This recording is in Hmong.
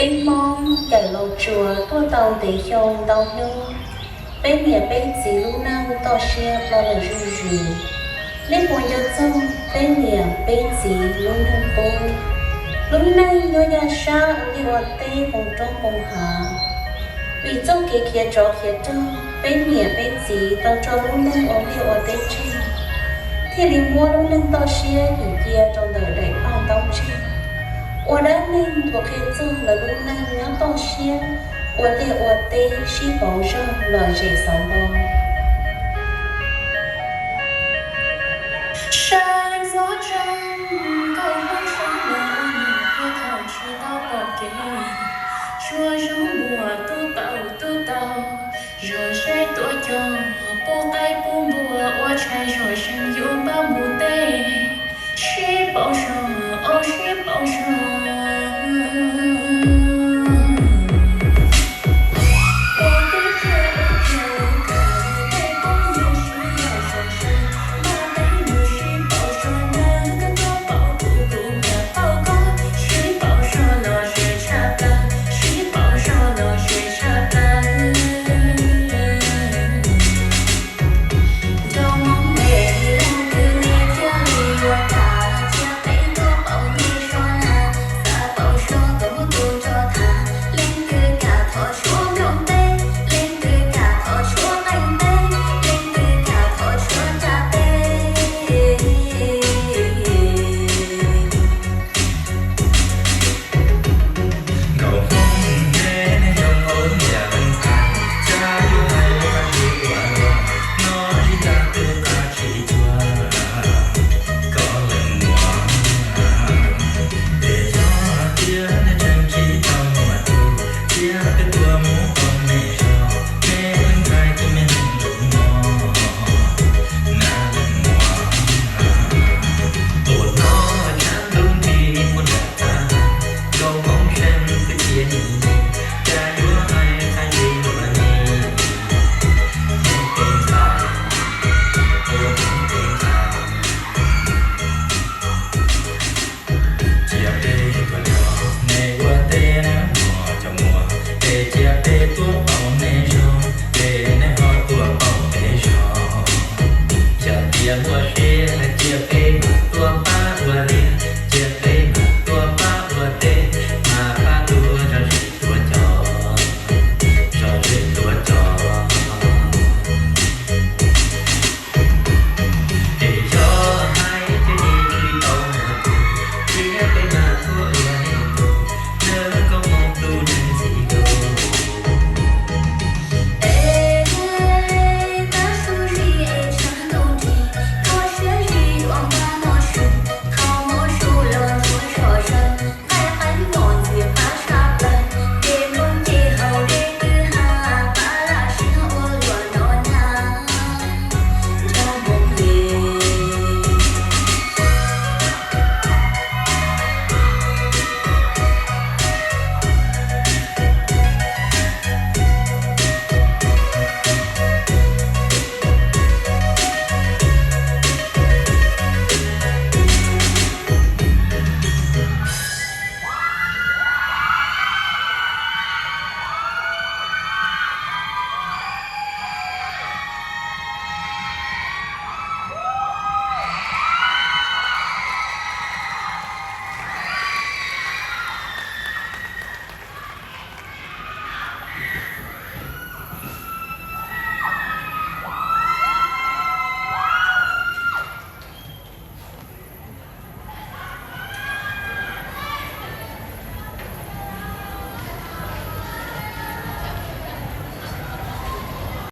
Peb Hmoob cawm laus tsuas tuaj tau ntev xyoo ntau hnub, peb niam peb txiv lub neej toj siab ploj lawm zuj zus. Nej puas nco txog peb niam peb txiv lub neej qub? Lub neej nyuaj yaj sab ua liaj ua teb npoo roob npoo hav. Vim txoj kev khiav tsov khiav rog, peb niam peb txiv tau tso lub neej ua liaj ua teb tseg, thiaj li muab lub neej toj siab ywm cia rau ntawm daim paj ntaub tseg, ua dab neeg thuam qhia txog lawv lub neej nyob toj siab ua liaj ua teb sib pauv zog lom zem xauv npoo. Sab leej txhob tseeb, nkauj Hmoob sab laug ua niam tuaj thaum tsis tau pom kev, tsuas zoo npuas tub tau tub tau, zog zeb tuaj cog, pub qaib pub npua ua tshais zog seem yuav npaj mus teb, sib pauv zog, sib pauv zog. Nkauj Hmoob me, leej twg li thiaj li yuav kam cia peb tuaj pauv nej sua na, xav pauv sua kom muaj tus nrog tham, leej twg kam thov tshuab nplooj teb, leej twg kam thov tshuab qeej teb, leej twg kam thov tshuab tsa teb. Nkauj Hmoob me, neeg zoo ua niam leej tais, xav yuav hais qab zib ua luaj, noj tsis tag tub qab tsis cuag koj leej muam. Ces yog tias nej tseem tsis tau muaj tus, cia peb tuaj mus pauv nej zog, me leej ntxhais tus me neeg zoo mog, na leej muam. Tuaj los tshav ntuj nrig puag nram tav, Nkauj Hmoob Xeeb twb cia nim nim, cas yuav hais qab zib luaj li, Hmoob tej ntxhais, ua Hmoob tej ntxhais. Cia peb tuaj cog nej ua teb na mog cov muam, es cia peb tuaj